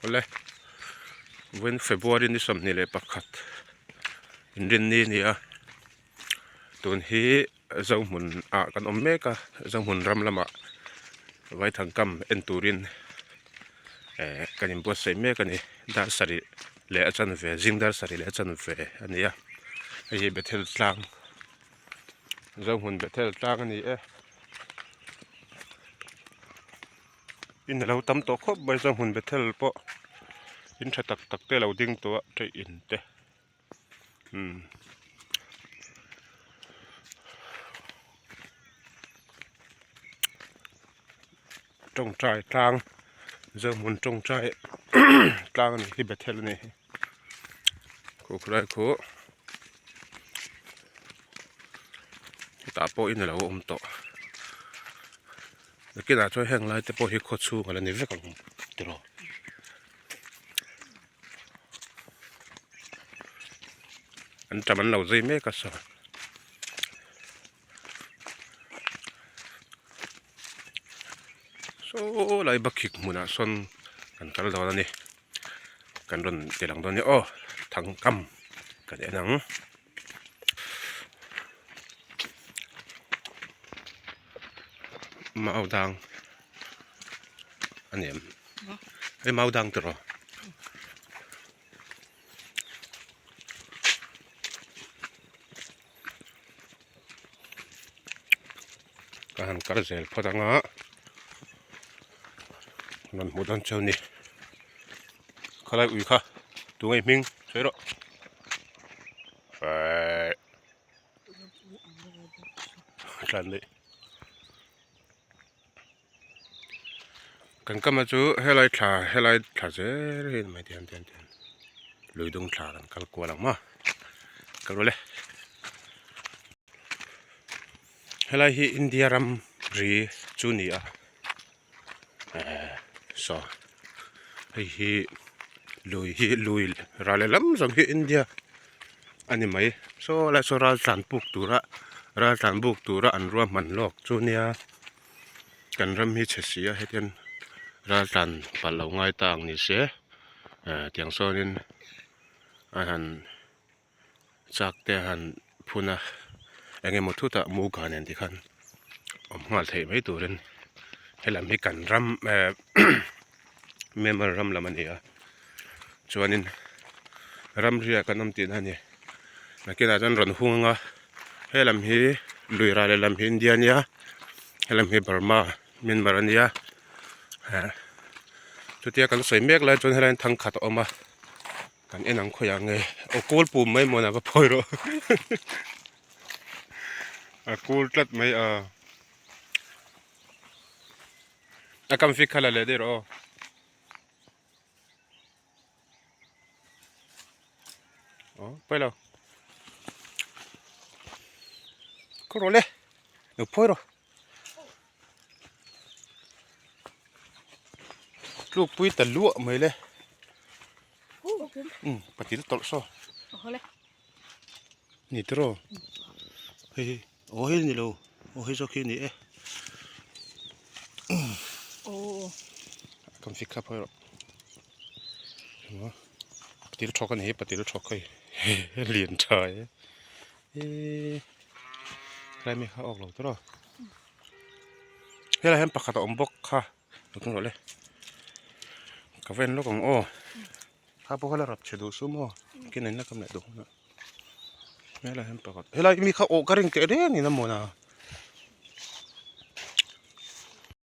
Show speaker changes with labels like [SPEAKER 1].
[SPEAKER 1] Awle vawiin February ni 21 inrinni a ni a tun hi Zohmun ah kan awm mek a Zohmun ram lamah Vaithangkam en turin eh kan inbuatsaih mek a ni dar sarih leh a chanve zing dar sarih leh a chanve a ni a hei hi Bethel tlang Zohmun Bethel tlang a ni e. In alo tam tawh khawp mai chuan hmun bethel pawh in tha tak tak te alo ding tawh a theih in te umm tawngtai tlang zohmun tawngtai tlang a nih hi bethel a nih hi khu khulai khu hetah pawh in alo awm tawh. Nakinah chuan heng lai te pawh hi khaw chhung a la ni vek ang tiraw. An tam an lo zui mek a saw. Saw lai bakhik hmunah sawn kan kal dawn a ni. Kan rawn ti lang dawn a ni aw thangkam kan en ang. Mau dang a ni em hei mau dang tiraw ka han kal zel phawt ang a rawn hmuh dawn cheu ni khalai ui kha tunge hming sawi rawh. Tlan daih kan kama chu helai thla helai thla zel hi mai tiang tiang tiang lui dung thla kan kal kual ang maw kal rawh le helai hi India ram ri chu ni a. Saw hei hi lui hi lui ral lehlam zawng hi India a ni mai saw lai saw ral tlan puk tura ral tlan buk tura an ruahman lawk chu nia kan ram hi chhe si a hetiang ral tlan palh lo ngai ta ang ni se tiang sawnin a han. Chak te a han phun a eng emaw thutah muga nen tikhan awm nghal theih mai turin helam hi kan ram eh Myanmar ram lam a ni a chuanin ramriah kan awm tihna a ni nakinah chuan rawn hung anga helam hi lui ral lehlam hi India a nia helam hi Burma Myanmar a nia eh chutia kan sawi mek lai chuan helaiin thangkhat a awm a. Kan en ang khawiah nge aw kawl pum mai mawn a va phawi rawh a kul tlat mai a a kam fik kha la leh daih rawh aw aw pawi lo khaw rawh le lo phawi rawh tlukpui ta luah mai le. Um patil tawlh saw ni tiraw hei hi aw hei ni lo aw hei zawk hi a ni e kan fik kha pawh erawh patil thawk a ni hi patil thawk hei lian tha e helai mi kha a awk lo tiraw helaiah hian pakhat a awm bawk kha. Lo tung rawh le ka ven lawk ang aw kha pawh kha la rap chhe duh suh maw kin in la kam leh duh hunah helai hian pakhat helai mi kha awh ka ring teh reng in a mawn a.